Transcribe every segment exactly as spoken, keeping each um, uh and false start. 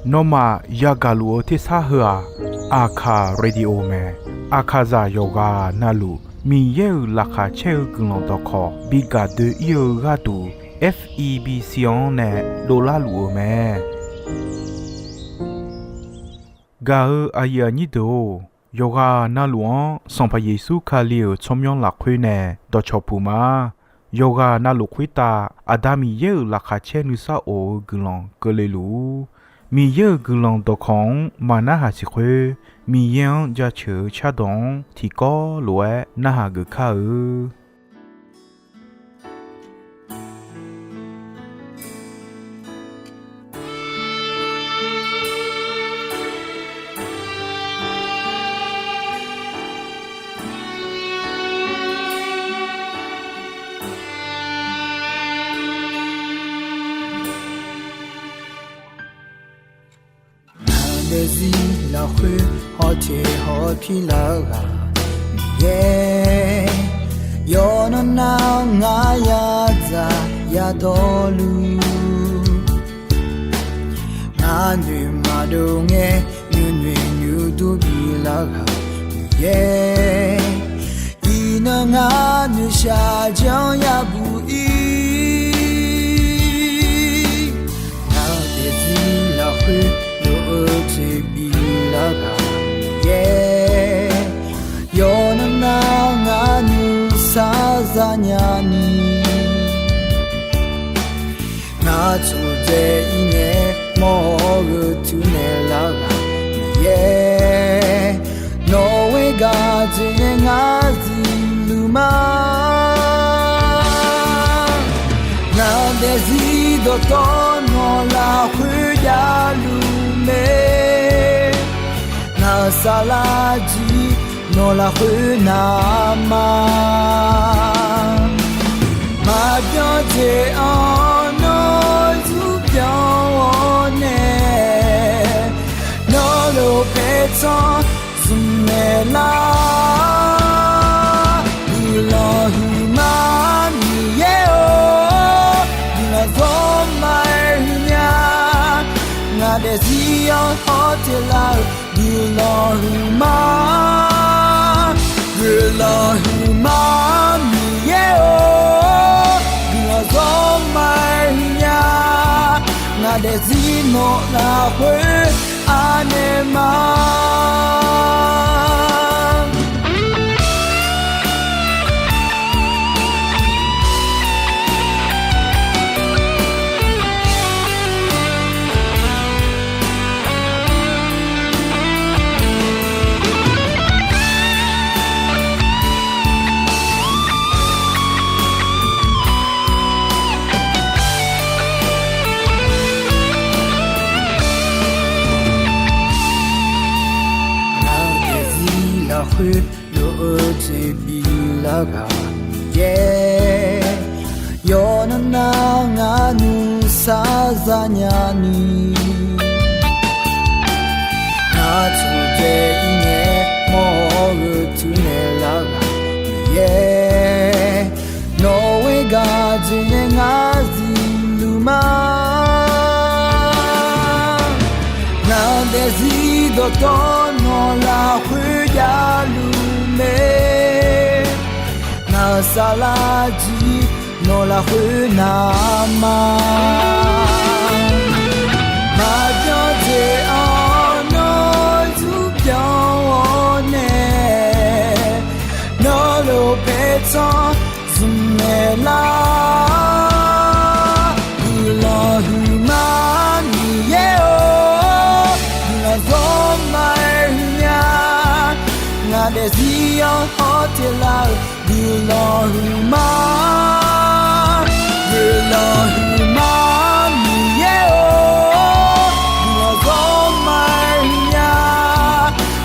Nawmaf yagaq luf-eu tersar heu-aq, Aqkaq Radio mae. Aqkaqzaq yawqghaq navluf Miqyaer-euq laqkhaq caer-eu guiqlanq dawqkawq bi gaq doe-ir-eu gharduq, F E B C-anr nae dovlar luf-euq mae. Gaq-eu aqyuif aqnyir deuq-or, yawqghaq navluf-anr Sanqpaq Yeqsur Kali-euq tsawrmyanr lafkhoer nae dawqcawq puq ma. Yawqghaq navluf khoertav Aqda Miqyaer-euq laqkhaq caer nuisar of-eu guiqlanq keuvle luf-ur. Miqyaer-euq guiqlanq dawqkawq-anr maqnarhaq siq khoer, Miqyaer-anr jaceuq-eu cardawq-anr tiqkawv lof-aer narhaq geuf kar-eu. Ngaq daefzir lafkhoer hawteq hawpir lar-eu ghaq Miqyaer, yawqnan nar ngar yadzaq yadawrluf, ngar noeq maqdov ngae nuinoeq nuidur bilar ghaq Miqyaer, iqnan ngar noeqshaq janr yabuq-ir. Ngaq daefzir lafkhoer lof-eu toeqbif lar ghaq Miqyaer, yawqnan nar ngar nuisar zanya ni, ngar tsofdzae-ir ngae mawr-eu gheu tuinaeq lar ghaq Miqyaer, nawq-eu gaq dzoeqnae ngar zifluf ma. Ngaq daefzir dawqtawvluf nawq lafkhoer javluf mae, ngaq saflar jir nawq lafkhoer navma, maqbyan jeq-anr nawr zurbyan-awr nae, nawr lof paertsanr zmqnaeq lar. Guiqlanq huiqma Miqyaer-or, guiqlanq zawr ma-aer huiqnya, ngaq daefzir-anr hawteq lar-eu guiqlanq huiqma, guiqlanq huiqma Miqyaer-or, guiqlanq zawr ma-aer huiqnya, ngaq daefzir nawq lafkhoer anaeq ma. Ngaq daefzir lafkhoer lof-eu toeqbif lar ghaq Miqyaer, yawqnan nar ngar nuisar zanya ni, ngar tsofdzae-ir ngae mawr-eu gheu tuinaeq lar ghaq Miqyaer, nawq-eu gaq dzoeqnae ngar zifluf ma. Ngaq daefzir dawqtawvluf nawq lafkhoer javluf mae, ngaq saflar jir nawq lafkhoer navma, maqbyan jeq-anr nawr zurbyan-awr nae, nawr lof paertsanr zmqnaeq lar. Guiqlanq huiqma Miqyaer-or, guiqlanq zawr ma-aer huiqnya, ngaq daefzir-anr hawteq lar-eu guiqlanq huiqma, guiqlanq huiqma Miqyaer-or, guiqlanq zawr ma-aer huiqnya,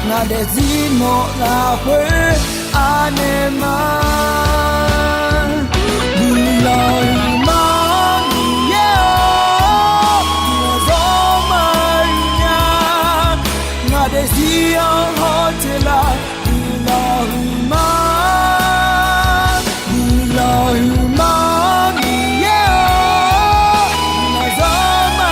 ngaq daefzir nawq lafkhoer anaeq ma. Guiqlanq huiqma Miqyaer-or, guiqlanq zawr ma-aer huiqnya, ngaq daefzir-anr hawteq lar. Guiqlanq huiqma, guiqlanq huiqma Miqyaer-or, guiqlanq zawr ma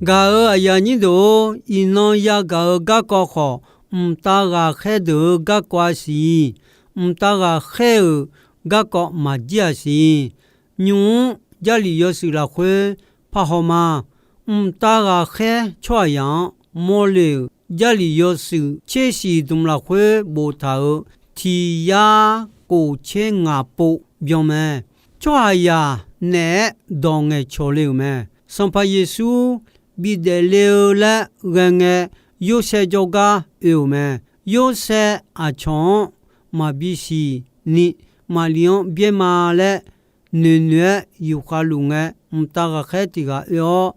Gaq-euq aqyuif aqnyir deuq-or, iqnan yagaq-euq garkawv khawf, mqtav ghaqkhaer deuq-euq garkawv-a siq. Mqtav ghaqkhaer-euq garkawv maqjir-aq siq. Nymq-mr Jarlif yawshuif lafkhoer parhaw ma. Mqtav ghaqkhaer tsawrhaqzaq-anr mawrle-euq Jarlif yawshuif tser shiq dmq lafkhoer boftaq-euq tiq yar kof tser ngaq pov byan mae. Tsawrhaqzaq naeq-aer dawq ngaeqcawq le-euq mae. Sanqpaq Yeqsur bidaef le-eu laer ghae ngae, Yorsaev jawrgar oe-euq mae. Yorsaev aqcawq-anr maqbi siq ni Maqli-anr byaer ma laer noeqnoeq-aer yufkhav luf ngae, mqtav ghaqkhaer tiq ghaq oe-awr,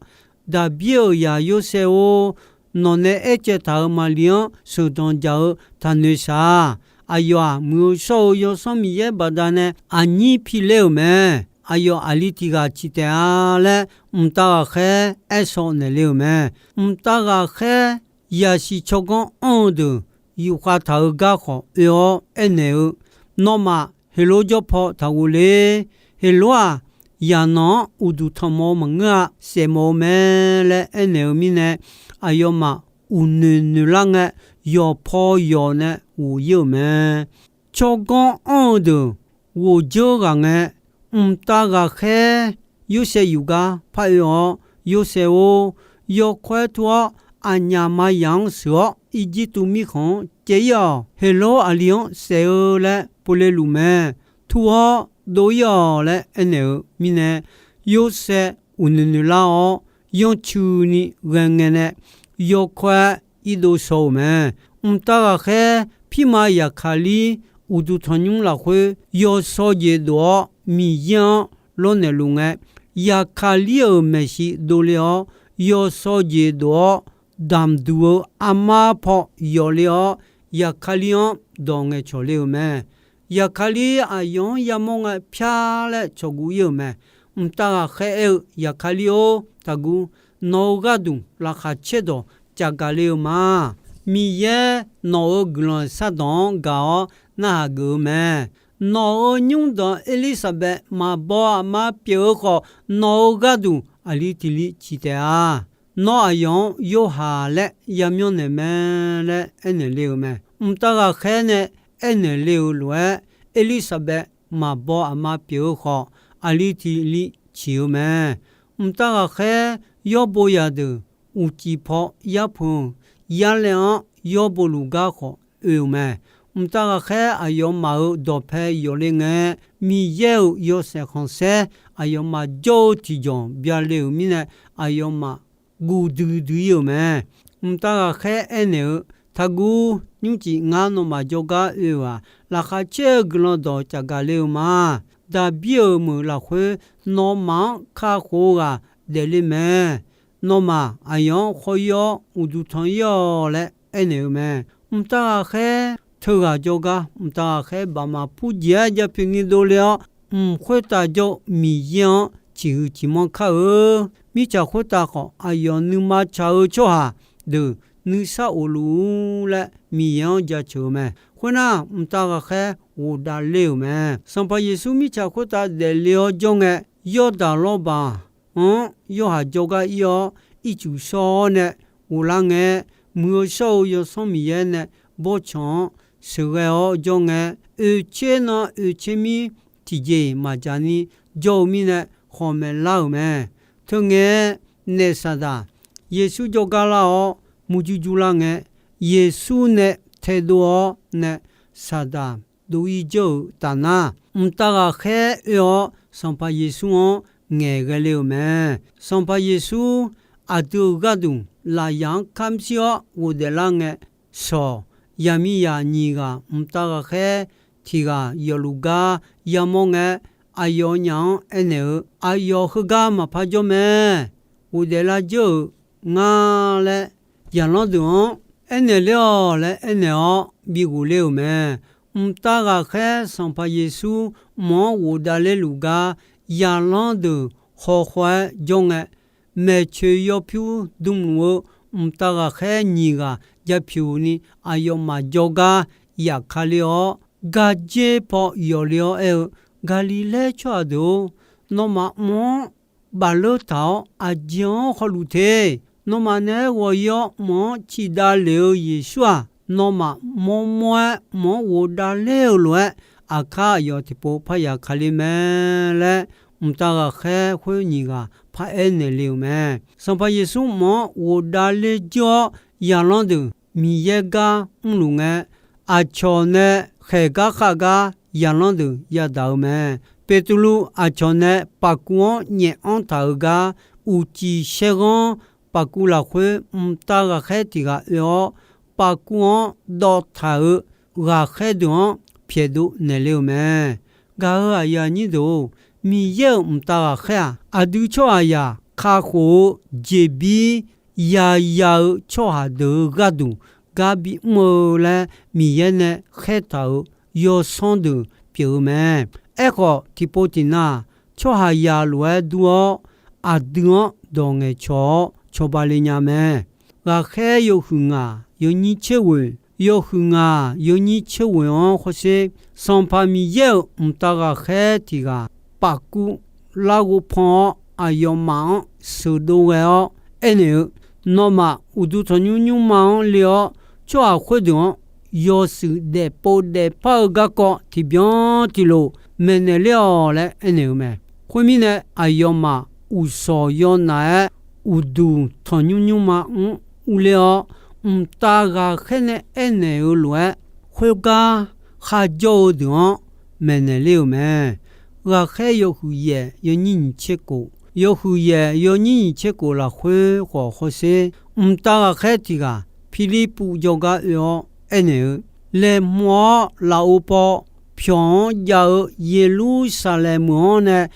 Daqbir-euq zaq Yorsaev-or, nawq nae aercaev taq-euq Maqli-anr sheuqdanq dzaq-eu taqnoeq shaq-a. Aqyawf-aq, Muiq-eu shawr-eu Yawsanr Miqyaer baqdanae aqnyir piler-euq mae. Aqyawf aqli tiq ghaq ciq taef-a laer, mqtav ghaqkhaer aersaw naeq le-euq mae. Mqtav ghaqkhaer yasiq tsawrganr anr-eu deuq yufkhav taq-eu gar khawf oe-awr aernaeq-eu, Nawmaf Heqlor jawr paw taqghof le. Heqlor-aq, zaqnanq-anr uqduq tanqmawf-eu maqngeur-a. Saefmawf-eu mae laer aernaeq-eu mirnae, aqyawfmaf uqnoeq noeqlar ngae, yawqpaw yawq nae ghof-ir-euq mae. Tsawrganr anr-eu deuq ghof dzeur ghaq ngae, mqtav ghaqkhaer Yorsaev yuf gar par oe-awr, Yorsaev-or, yawkawr-aer tur-awr aqnyaf maqzaq-anr sheuq-awr, Irjirtuv mirkhanq-anr caev-ir-awq. Heqlor aqli-anr saef-eu laer povle luf mae. Tur-awr dov-ir-awq laer aernaeq-eu mirnae, Yorsaev uqnoeq noeqlar-awr, yanrcuini ghae ngae nae yawkawr-aer irdov shaw-euq mae. Mqtav ghaqkhaer pirma Yaqkaqlir uqduq tanqnymr lafkhoer yawshawr jeq dof-awr Miqyaer-anr lawrnaeq luf ngae, Yaqkaqlir-euq maeqshi dovle-awr, yawshawr jeq dof-awr damqduq-eu armar paw yawfle-awr, Yaqkaqlir-anr dawq ngaeqcawq le-euq mae. Yaqkaqlir aqyawf-anr yamawr ngae pyar laer cawqguv-ir-euq mae. Mqtav ghaqkhaer aer-eu, Yaqkaqlir-or, taqguv. Nawq-euq gharduq laqkhaq caerdawq caqgaq le-eu ma. Miqyaer nawq-euq guiqlanq shardanq-anr gaq-awr narhaq geuf-eu mae. Nawq-euq nymrdanq Erlirsaqbaev maqbaw aqma pyeuf-eu khawf, nawq-euq gharduq aqli tiq li ciq taef-a. Nawr aqyawf-anr Yorhaq laer yamyanr naeq mae laer aernaeq le-euq mae. Mqtav ghaqkhaer nae aernaeq le-euq lof-aer, Erlirsaqbaev maqbaw aqma pyeuf-eu khawf, aqli tiq li ciq-eu mae. Mqtav ghaqkhaer yawrbo zaqdeuq uqcif paw yarpeuq-euq yarlaev-anr yawrbo luf gar khawf oe-euq mae. Mqtav ghaqkhaer aqyawfmaf-euq dawqpae yawqle ngae, Miqyaer-euq yawshaef khanqsaer aqyawfmaf jawr-eu tiqjawq byale-euq mirnae, aqyawfmaf guv duidui-ir-euq mae. Mqtav ghaqkhaer aernaeq-eu, Taqguv. Nymrcif ngar nawmaf jawrgar oe-euq-aq, laqkhaq caer-eu guiqlanq dawq caqgaq le-eu ma. Daqbir-euq meuq lafkhoer nawmaf-anr kakhof-eu ghaq daefle mae. Nawmaf aqyawf-anr khawr-ir-awr uqduq tanq-ir-awq laer aernaeq-eu mae. Mqtav ghaqkhaer teughaq jawrgar, mqtav ghaqkhaer baqmaq purjeq-aer jav pyeuf ni dovle-awr, mq khoertav jawr-eu Miqyaer-anr ciqhuiq ciqmanr kar-eu. Mirtsaq khoertav khawf, aqyawf nuima tsaq-eu tsawrhaq deuq nuisar of luf-ur laer Miqyaer-anr jaceuq-eu mae. Khoernar, mqtav ghaqkhaer ghofdav ler-euq mae. Sanqpaq Yeqsur mirtsaq khoertav daefle-awr jawr ngae, Yawrdaq lawrbaq-anr Yorhaq jawrgar ir-awr, ircuf shawr-awr nae ghoflar ngae, Muiq-eu shawr-eu Yawsanr Miqyaer nae bawrtsanq-anr sheuqghae-awr jawr ngae, oeqtser nan oeqtser mir tiqjeq-iq maqdzaq ni jawr-eu mirnae khawqmaeq lar-euq mae. Teungae naef Saqdaq Yeqsur jawrgar lar-awr murjur jur lar ngae, Yeqsur nae taedov-awr nae Saqdaq dov-ir jawr-euq taf nar, mqtav ghaqkhaer oe-awr Sanqpaq Yeqsur-anr ngaeqghae le-euq mae. Sanqpaq Yeqsur aqdui-euq gharduq lafyaq-anr kamr shir-awr ghofdaef lar ngae, shawq yaqmiqzaq nyiq ghaq mqtav ghaqkhaer tiq ghaq yawfluf gar yamawr ngae, aqyawfnyaf-anr aernaeq-eu, Aqyawf heugar maqpar jawr mae. Ghofdaef lar jeur-euq ngar laer, zaqlanr deuq-anr aernaeq ler-awq laer aernaeq-awr bighof ler-euq mae. Mqtav ghaqkhaer Sanqpaq Yeqsur mq-anr ghofdav ler luf gar, zaqlanr deuq khawkhaw-aer jawr ngae, maeqtsoeq yawpyur dmluf-eu mqtav ghaqkhaer nyiq ghaq japyuq ni aqyawfmaf jawrgar yaf ka ler-awr, gardzer paw yawf le-awr aer-eu, Gaqliqlaer tsawrhaq deuq-or, nawmaf mq-anr bafleur taq-awr aqjeq-anr hawluf te. Nawmaf naeq-aer ghawq-ir-awr mq-anr ciqdav lef-eu Yeqsur-aq, nawmaf mawrmawr-aer mq-anr ghofdav ler-eu lof-aer, aqkar aqyawf tiqpov parya ka ler mae laer, mqtav ghaqkhaer khoer nyiq ghaq paraer naeq le-euq mae. Sanqpaq Yeqsur mq-anr ghofdav ler jir-awr, zaqlanr deuq Miqyaer gar mrluf ngae, aqcawq nae khaeq gar khav gar zaqlanr deuq yadaq-eu mae. Beqtuvluv aqcawq nae paqkuv-anr nyaef anr taq-euq gar, uqcif shaerghanr paqkuv lafkhoer mqtav ghaqkhaer tiq ghaq oe-awr, paqkuv-anr dawv taq-euq ghaqkhaer deuq-anr pyaeqdov naeq le-euq mae. Gaq-euq aqyuif aqnyir deuq-or, Miqyaer-euq mqtav ghaqkhaer-aq, aqdui tsawrhaqzaq kakhof-eu jeqbir yaya-eu tsawrhaq deuq-euq gharduq gar bimr-eu laer Miqyaer nae khaertaq-euq yawsanr deuq pyeuf-eu mae. Aerkhawf, tiqpov tiqnav tsawrhaqzaq lof-aer dur-awr, aqdui-anr dawq ngaeqcawq-awr cawba le nya mae. Ghaqkhaer yawhuiq ngaq yawnyir tser ghoeq, yawhuiq ngaq yawnyir tser ghoeq-anr hawsher, Sanqpaq Miqyaer-euq mqtav ghaqkhaer tiq ghaq pafkuv larghov pan-awr, aqyawfmaf-anr sheuqdov ghae-awr aernaeq-eu, Nawmaf uqduq tanqnymr nymrma-anr le-awr, tsawrhaq khoerdeuq-anr yawshuif daefpov daefpar-eu garkawv tiqbyan tiqlof maeqnaeq ler-awq laer aernaeq-eu mae. Khoermirnae, aqyawfmaf uqshawq yawnaf-aer uqduq tanqnymr nymrma-anr urler-awr, mqtav ghaqkhaer nae aernaeq-eu lof-aer, khoergar kharjawr-eu deuq-anr maeqnaeq ler-euq mae. Ghaqkhaer yawhuiq yaef yawnyir nyiq tser kof, yawhuiq yaef yawnyir nyiq tser kof lafkhoer khawf hawsher, mqtav ghaqkhaer tiq ghaq Pirlirpuv jawrgar oe-awr aernaeq-eu, Laeqhmq-awr lafov paw pyawq-anr jav-eu Yeqlursaqlaeq meuq-anr nae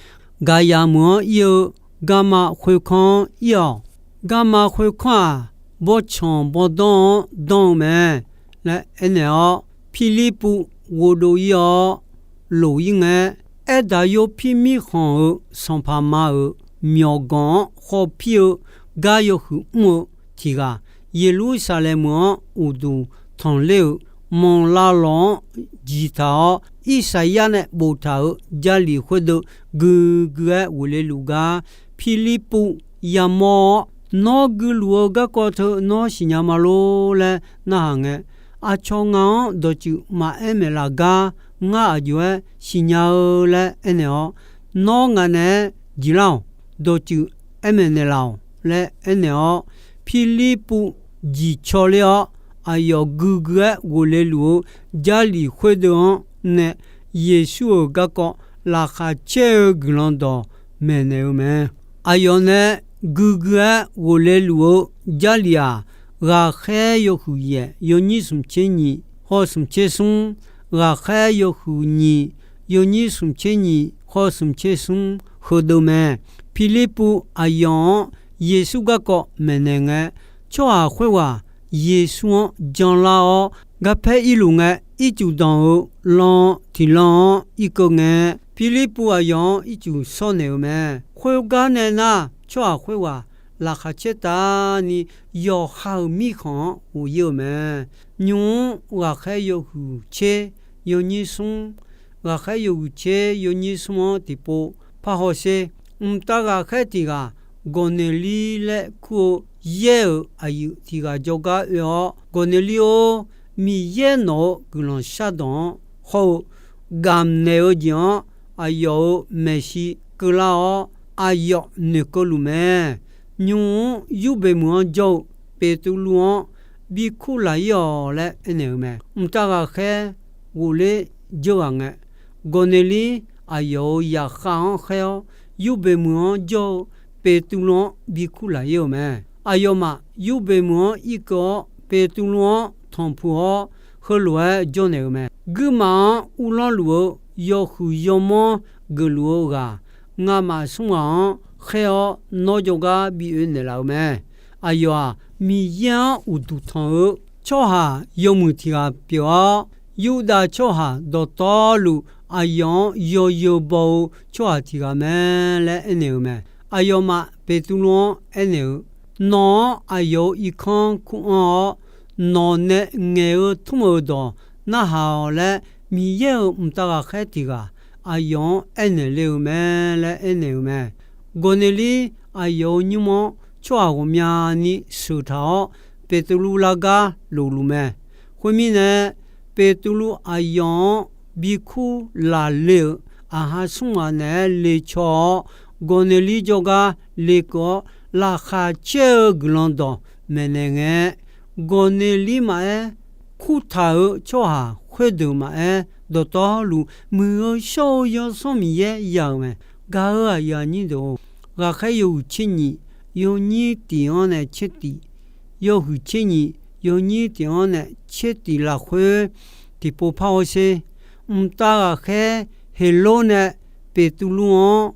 gaqyaq meuq-anr ir-eu garma khoerkanr-anr ir-awq. Garma khoerkanr-aq, bawrtsanq bawrdanr-anr danr-eu mae laer aernaeq-awr, Pirlirpuv ghovdov ir-awr lof-ir ngae, Aerdaq Yorpir mirkhanq-euq sanqpaq ma-euq myawqganq-anr khawpir-eu gar yawhuiq mr-eu tiq ghaq, Yeqlursaqlaeq meuq-anr uqduq tanqler-euq manqlav lawq-anr jiqtaq-awr, Irsaqyar nae boftaq-euq Jarlif khoerdeuv guigui-aer ghofle luf gar Pirlirpuv yamawr-awr, Nawr guiluf-eu garkawv teu nawr siqnya ma lor laer narhaq ngae, Aqcawq ngaq-anr dawqtsuif maqaer maeqlaf gar ngar aqjox-aer siqnya-eu laer aernaeq-awr, Nawr ngaq naeq-aer jeqlar-awq. Dawqtsuif aer maeqnaeq laf-awq laer aernaeq-awr, Pirlirpuv jiqcaw ler-awr, aqyawf guigui-aer ghofle luf-eu Jarlif khoerdeuv-anr nae Yeqsur-euq garkawv laqkhaq caer-eu guiqlanq dawq maeqnaeq-eu mae. Aqyawf nae guigui-aer ghofle luf-eu Jarlif-aq, ghaqkhaer yawhuiq yaef yawnyir smq tser nyiq haw smq tser smr, ghaqkhaer yawhuiq nyiq yawnyir smq tser nyiq haw smq tser smr heudeuv mae. Pirlirpuv aqyawf-anr Yeqsur garkawv maeqnaeq ngae, tsawrhaq khoerghaq Yeqsur-anr janlar-awr, garpaer irluf ngae, ircuf danq-eu lan tiq lan-anr irkeuv ngae, Pirlirpuv aqyawf-anr ircuf shawr naeq-eu mae. Khoergar nae nar, tsawrhaq khoerghaq laqkhaq caer taf ni yawqha-euq mirkhanq-anr ghof-ir-euq mae. Nymq-mr ghaqkhaer yawhuiq tser yawnyir smr, ghaqkhaer yawhuiq tser yawnyir smr-anr tiqpov par hawsher. Mqtav ghaqkhaer tiq ghaq Gawqneqlir laer kur-eu yaer-euq aqyuif tiq ghaq jawrgar oe-awr, Gawqneqlir-or, Miqyaer nawq-euq guiqlanq shardawq-anr hawr-eu gamq naeq-eu jeq-anr aqyawf-euq maeqshi keuvlar-awr, aqyawf noeqkeuv luf mae. Nymq-mr Yurbeq meuq-anr jawr-eu Beqtuvluv-anr bi kurlaq-ir-awq laer aernaeq-eu mae. Mqtav ghaqkhaer ghofler dzeur ghaq ngae, Gawqneqlir aqyawf-euq zaqkhav-anr khaer-awr, Yurbeq meuq-anr jawr-eu Beqtuvluv-anr bi kurlaq-ir-euq mae. Aqyawfmaf Yurbeq meuq-anr irkeuv-awr, Beqtuvluv-anr tanqpuq-awr, heulof-aer jawrnaeq-eu mae. Guirmaf-anr uvlanr luf-eu yawhuiq yawmanr geufluf-eu ghaq, ngamaf smr ghaq-anr khaer-awr nawr jawrgar bi oe naeqlaf-eu mae. Aqyawf-aq, Miqyaer-anr uqduq tanq-eu tsawrhaq yawmuiq tiq ghaq pyeuf-awr, Yurdav tsawrhaq dawqtawvluf aqyawf-anr yawzeu baw-eu tsawrhaq tiq ghaq mae laer aernaeq-eu mae. Aqyawfmaf Beqtuvluv-anr aernaeq-eu, Nawq-anr aqyawf-euq irkanr kur anr-awr, nawq nae ngaeq-eu tmr-euq dawq narhaq-awq laer, Miqyaer-euq mqtav ghaqkhaer tiq ghaq aqyawf-anr aernaeq le-eu mae laer aernaeq-eu mae. Gawqneqlir aqyawf-euq nymr-anr tsawrhaq ghawqmyani sheuq taq-awr, Beqtuvluv lav gar lofluf mae. Khoermirnae, Beqtuvluv aqyawf-anr bikur laqle-euq aqha smr ghaq naeq-aer le caw-awr, Gawqneqlir jawrgar lekeuv-awr, laqkhaq caer-eu guiqlanq dawq maeqnaeq ngae, Gawqneqlir maqaer, kurtaq-euq tsawrhaq khoerdeuq maqaer, dawqtawvluf muiq-eu shawr-eu Yawsanr Miqyaer ya-euq mae. Gaq-euq aqyuif aqnyir deuq-or, ghaqkhaer yawhuiq tser nyiq, yawnyir tiq-anr nae tser tiq, yawhuiq tser nyiq, yawnyir tiq-anr nae tser tiq lafkhoer tiqpov par-awr sher. Mqtav ghaqkhaer Heqlor nae Beqtuvluv-anr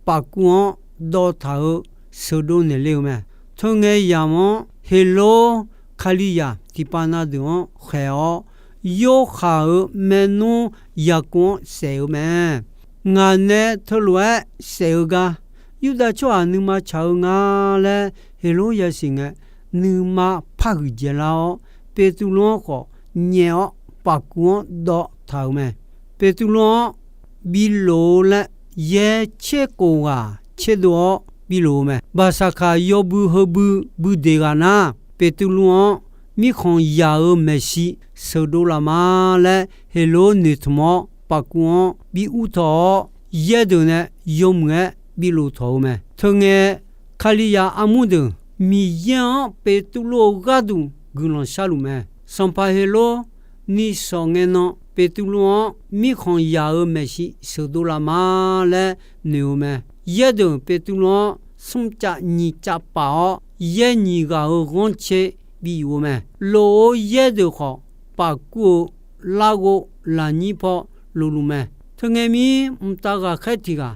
pafkuv-anr dawv taq-euq sheuqdov naeqle-euq mae. Teungae yamq-anr Heqlor Kalizaq tiqpav na deuq-anr khaeq-awr, Yorhaq-euq maernmr Yaqkov-anr saef-eu mae. Ngaq nae teulof-aer saef-eu gar, Yurdav tsawrhaq nuima tsaq-eu nga laer Heqlor yasiq ngae, nuima parhuiq dzaeqlar-awr, Beqtuvluv-anr khawf nyaef-awr pafkuv-anr dawv taq-euq mae. Beqtuvluv-anr bilof-eu laer yaer tser khof ghaq tserdov-awr bilof-eu mae. Baqsaqkaq yawbui heubui buideq ghaq nar, Beqtuvluv-anr mirkhanq yaq-euq maeqshi sheuqdov laf ma laer Heqlor noeqtmq-awr pafkuv-anr bi ur tawq-awr, yaer deuq nae yawmuiq-aer bilof tawq-eu mae. Teungae Kalizaq armur deuq Miqyaer-anr Beqtuvluv-euq gharduq guiqlanq sharluf mae. Sanqpaq Heqlor nishawq ngae nan Beqtuvluv-anr mirkhanq yaq-euq maeqshi sheuqdov laf ma laer noeq-eu mae. Yaer deuq Beqtuvluv-anr smrcav nyiq cav paf-awr, yaer nyiq ghaq-euq ghanrcae bi yuf-eu mae. Lof-eu yaer deuq khawf, pafkuv-eu larghov lafnyir paw lofluf mae. Teungae mir mqtav ghaqkhaer tiq ghaq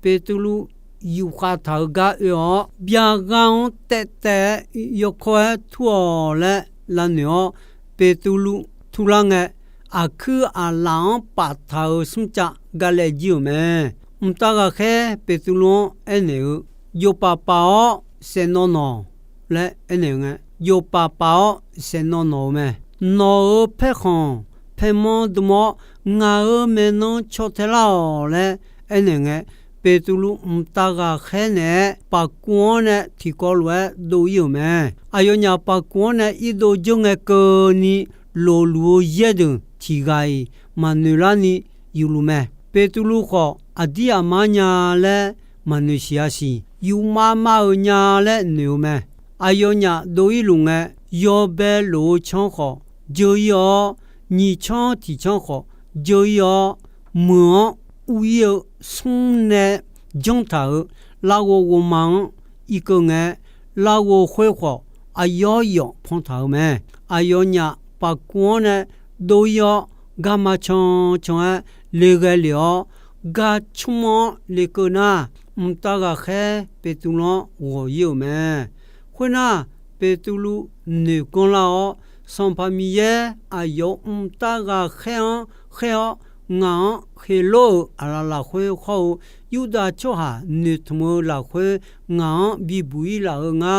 Beqtuvluv yufkhav taq-euq gar oe-awr, byaqgha-anr taev taev-aer yawkawr-aer tur-awq laer lavnoeq-awr, Beqtuvluv turlar ngae, aqkuir aqlaf-anr paftaq-euq smrcav galaev jir-euq mae. Mqtav ghaqkhaer Beqtuvluv-anr aernaeq-eu, Jofpaf paf-awr saeqnawv nawq laer aernaeq-eu ngae, jofpaf paf-awr saeqnawv nawq-eu mae. Nawq-euq paerkhanq paermanr dm-awr, ngaq-euq maeqnan caw tae lar-awq laer aernaeq ngae, Beqtuvluv mqtav ghaqkhaer naeq-aer pafkuv-anr nae tiqkawv lof-aer dov ir-euq mae. Aqyawfnyaf pafkuv-anr nae irdov dzeur ngae keuvni, lofluf-eu yaer deuq tiq ghaq-iq maqnoeq larni yufluf mae. Beqtuvluv khawf, aqdir aqmar nya laer maqnoeq siq-a siq, yufmav mav-euq nya laer noeq-eu mae. Aqyawfnyaf dov irluf ngae, yawbae lof-eu canr khawf dzeur ir-awr, nyiq canr tiq canr khawf dzeur ir-awr, meuq-anr ur ir-eu smr nae janr taq-euq larghov ghovma-anr irkeuv ngae, larghov khoer khawf aqyawf yawf pan taq-euq mae. Aqyawfnyaf pafkuv-anr nae dov ir-awr, garma can can-aer le ghae lef-awr, gar cmr-anr lekeuv nar, mqtav ghaqkhaer Beqtuvluv-anr ghawq ir-euq mae. Khoernar, Beqtuvluv noeq ganr lar-awr, Sanqpaq Miqyaer aqyawf-euq mqtav ghaqkhaer-anr khaer-awr, ngaq-anr Heqlor-euq aqlaf lafkhoer hawr-eu Yurdav tsawrhaq noeqtmq-eu lafkhoer ngaq-anr bibuq ir laf-eu nga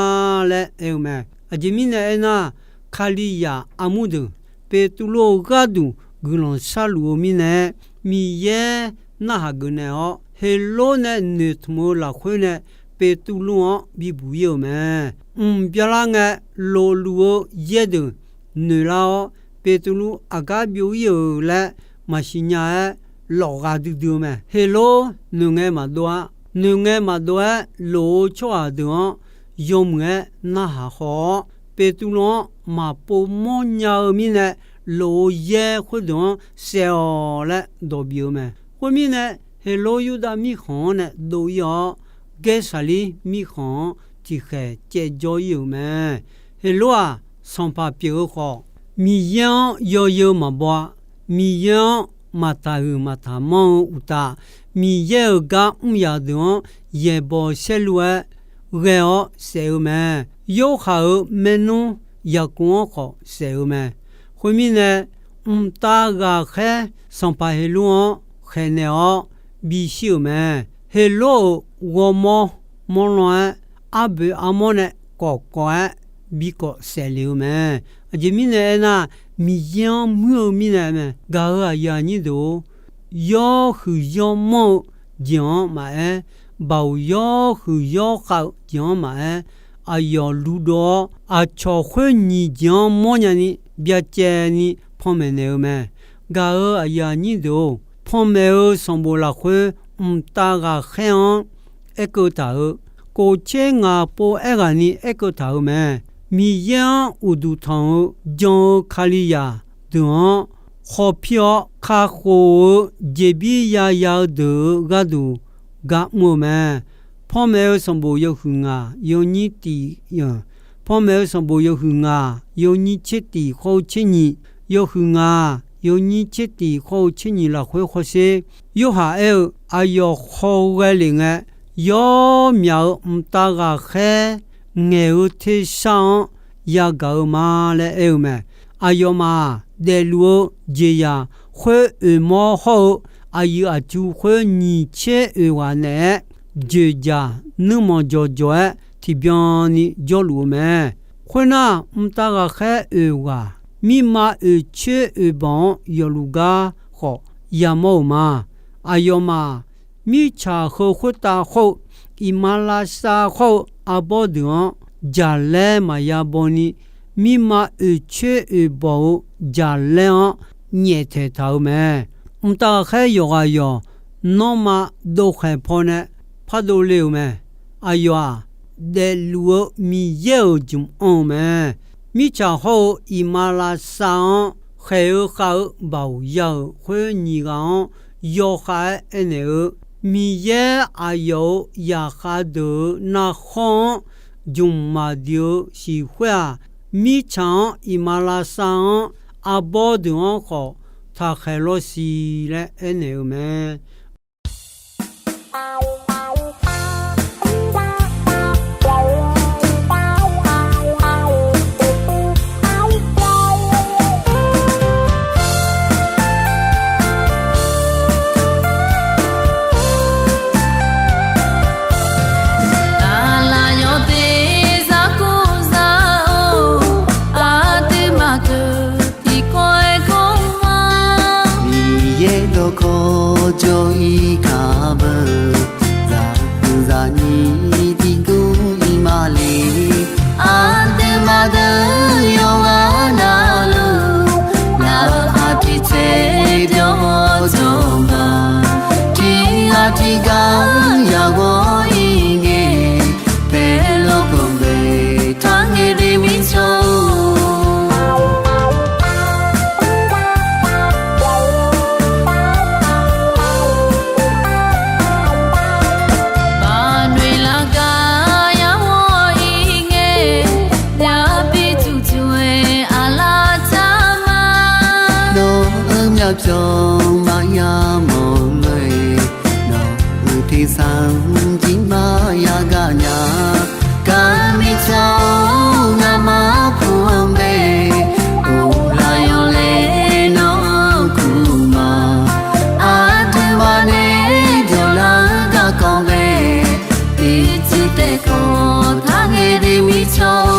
laer aer-eu mae. Aqjeq mirnae aernar, Kalizaq armur deuq Beqtuvluv-euq gharduq guiqlanq sharluf-eu mirnae, Miqyaer narhaq geuf naeq-awr, Heqlor nae noeqtmq-eu lafkhoer nae Beqtuvluv-anr bibuq ir-euq mae. Mq byalar ngae, lofluf-eu yaer deuq noeqlar-awr, Beqtuvluv aqgar byov ir-euq laer maqsiq nya-aer, lawfghaq duidui-eu mae. Heqlor noeqngae maqdov-a. Noeqngae maqdov-aer lof-eu tsawrhaq deuq-anr yawmuiq-aer narhaq haw-awr, Beqtuvluv-anr maqpov mawrnya-eu mirnae, lof-eu yaer khoerdeuq-anr saef-awq laer dawq bif-eu mae. Khoermirnae, Heqlor Yurdav mirkhanq-anr nae dov ir-awr, Gaersaqlir mirkhanq-anr tiqkhaeq caev jawr ir-euq mae. Heqlor-aq, sanqpaq pyeuf-eu khawf, Miqyaer-anr yawzeu maqbaw-a. Miqyaer-anr maqtaq huiq maqtaq manr-eu uqtaf, Miqyaer-euq gar mr yaq deuq-anr yaeqbawq saerlu-aer ghae-awr saef-eu mae. Yorhaq-euq maernmr Yaqkov-anr khawf saef-eu mae. Khoermirnae, mqtav ghaqkhaer sanqpaq Heqlor-anr khaeqnaeq-awr bishir-euq mae. Heqlor-euq ghawrmawr mawrlan-aer, arboeq armawr nae kawf kawf-aer bikawf saef lef-eu mae. Aqjeq mirnae aernar, Miqyaer-anr muir-eu mirnae mae. Gaq-euq aqyuif aqnyir deuq-or, yawr huiq yawr manr-eu jeq-anr maqaer, baoq yawr huiq yawr khav-eu jeq-anr maqaer, aqyawf luvdov-awr, aqcawq khoer nyiq jeq-anr mawrnya ni byacaevni panmaeq naeq-eu mae. Gaq-euq aqyuif aqnyir deuq-or, panmaeq-eu sanqbof lafkhoer mqtav ghaqkhaer-anr aerkeuv taq-euq, kof tser ngaq pov aerghaqni aerkeuv taq-euq mae. Miqyaer-anr uqduq tanq-eu jan-eu Kalizaq deuq-anr khawf pir-awr, kakhof-eu jeqbir yaya-eu deuq-euq gharduq gar mr-eu mae. Panmaeq-eu sanqbof yawhuiq ngaq yawnyir tiq, panmaeq-eu sanqbof yawhuiq ngaq yawnyir tser tiq khawr-eu tser nyiq, yawhuiq ngaq yawnyir tser tiq khawr-eu tser nyiq lafkhoer hawsher, Yorhaq aer-eu, aqyawf khawghae lef ngae, yawr myaq-eu mqtav ghaqkhaer ngaeq-eu tersar-anr yagaq-eu ma laer aer-eu mae. Aqyawfmaf daefluf-eu jeqzaq khoer oeqmawr hawr-eu aqyuif aqtsu khoer nyiq tser oeq ghaq naeq-aer, joeqjaq nuirmanq jawqjawq-aer tiqbyan ni jawrluf-eu mae. Khoernar, mqtav ghaqkhaer oeq ghaq, mirma oeqcoer oeqbanq-anr yawfluf gar khawf yamawr-euq ma. Aqyawfmaf mirtsaq heu khoertav hawr-eu, iqmalavshav hawr-eu arbawr deuq-anr jaqlaer maqya baw ni, mirma oeqcoer oeqbanq-eu jaqlaer-anr nyaeftaeq taq-euq mae. Mqtav ghaqkhaer yawqghaq yawq nanrma dovkhaeq pawnae pardov le-euq mae. Aqyawf-aq, daefluf-eu Miqyaer-euq jmq anr-eu mae. Mirtsaq hawr-eu iqmalavshav-anr khaeq-eu khav-eu baoq ya-euq khoer nyiq ghaq-anr yawkhav-aer aernaeq-eu, Miqyaer aqyawf-euq zaqkhav deuq-euq narkhawr-anr jmq maqdui-eu siq khoer-aq, mirtsaq-anr iqmalavshav-anr arbawr deuq-anr khawf taqkhaeq lawr siq laer aernaeq-eu mae. Aqlaf yawteq zar kur zar-or, aqduimaf deuq tiqkawv-aer kawr ma. Miqyaer dawqkawq jawr-ir kaq beu, zaqguq zaqnyir tiqguv ir ma le. Aqduimaf deuq yawqghaq navluf, ngaq-euq aqtiq tser byawr-awr jawr ma. Tiq ghaq tiq ghaq yaq ghawr-ir ngae, paerlof khanqbae taq ngae de mirtsaq-or. Baqnoeq laf gar yar ghawr-ir ngae, yaqbi tuqtuq-aer aqlaf tar ma. Nawq-euq myavpyawq maqya mawq-eu, nawq-euq tersar-anr jir maqya gaq nya. Gar mirtsaq-or, ngamaf puq-anr bae, uqlaf yawlaeq nawr-anr kur ma. Aqduimaf nae jawrlar-eu garkawv bae, tiqcuiv taef kawv taq ngae de mirtsaq-or.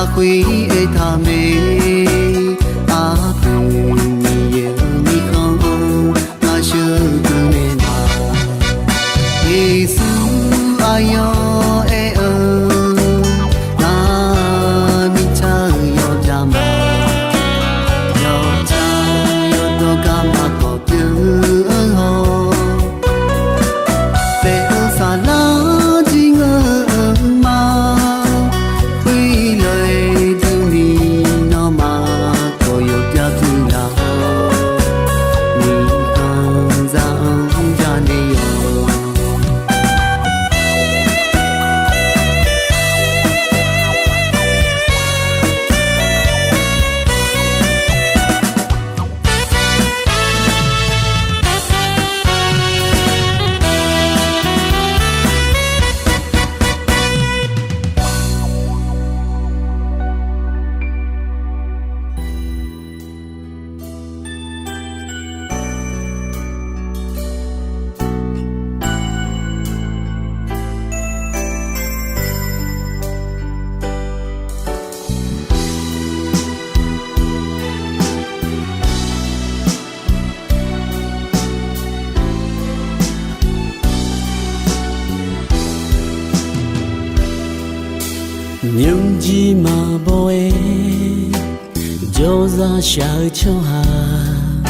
Aqkhoeq aertaq mae, aqpoeq Miqyaer-euq mirkhanq-anr ngar sheuqdui naeq ma. Yeqsur aqyawf aer-eu, nar mirtsaq-eu yawqjaq ma. Yawqjaq yawqdawq gar maqkawq pyeuf-eu haw. Paef-eu saflar jir ngeur-eu ma. Khoerlof-aer durni nawmaf kawq yawqbyav puq laf-awr, miqkhanqzaq-anr janae yawq. Nymrjir maqbaw-aer jawrzaq shaq-eu tsawrhaq,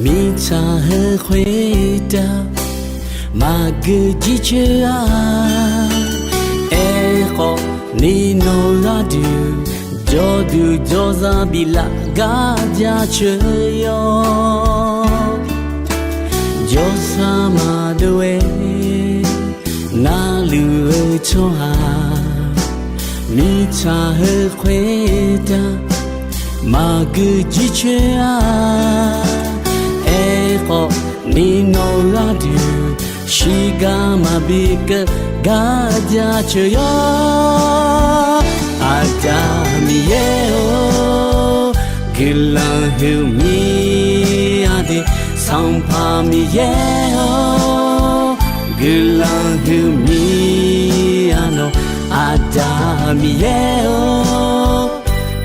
mirtsaq heu khoertav maqgeu jircoer-a. Aerkhawf ni nawq-eu gharduq jawrduq jawrzaq biflaf gar jaceuq yawr. Jawrsar maqdov-aer narluf-eu tsawrhaq, mirtsaq heu khoertav maqgeu jircoer-a. Aerkhawf ni nawq-eu gharduq shirgar maqbi keuv gar jaceuq yawr. Aqda Miqyaer-or, guiqlanq huiq mir-a de. Sanqpaq Miqyaer-or, guiqlanq huiq mir-a nawq. Aqda Miqyaer-or,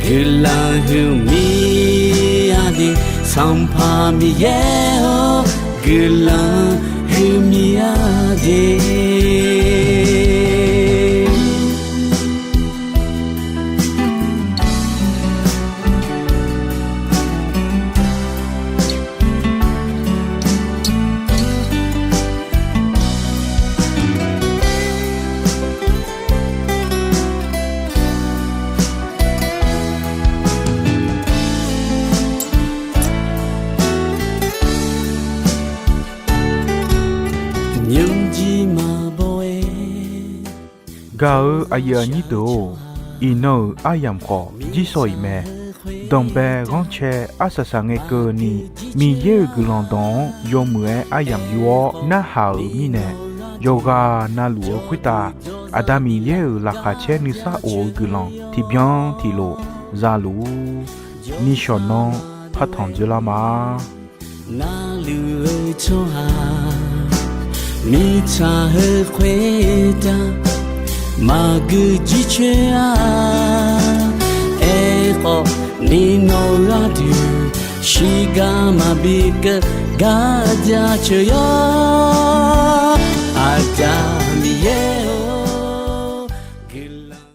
guiqlanq huiq mir-a de. Sanqpaq Miqyaer-or, guiqlanq huiq mir-a de. Nymrjir maqbaw-aer gaq-eu aqyuif aqnyir deuq-or, iqnan-euq aryamq khawf jirsawq iq mae. Danqbae ghanrcae arsaq saq ngae keuvni, Miqyaer-euq guiqlanq dawq-anr yawmuiq-aer aryamq yur-awr narhaq-euq mirnae, yawqghaq navluf-eu khoertav Aqda Miqyaer-euq laqkhaq caer nuisar of-eu guiqlanq tiqbyan tiqlof zaluf-ur. Nishawq nanr partanq dzoerlar ma. Narluf-eu tsawrhaq mirtsaq heu khoertav maqgeu jircoer-a. Aerkhawf ni nawq-eu gharduq shirgar maqbi keuv gar jaceuq yawr. Aqda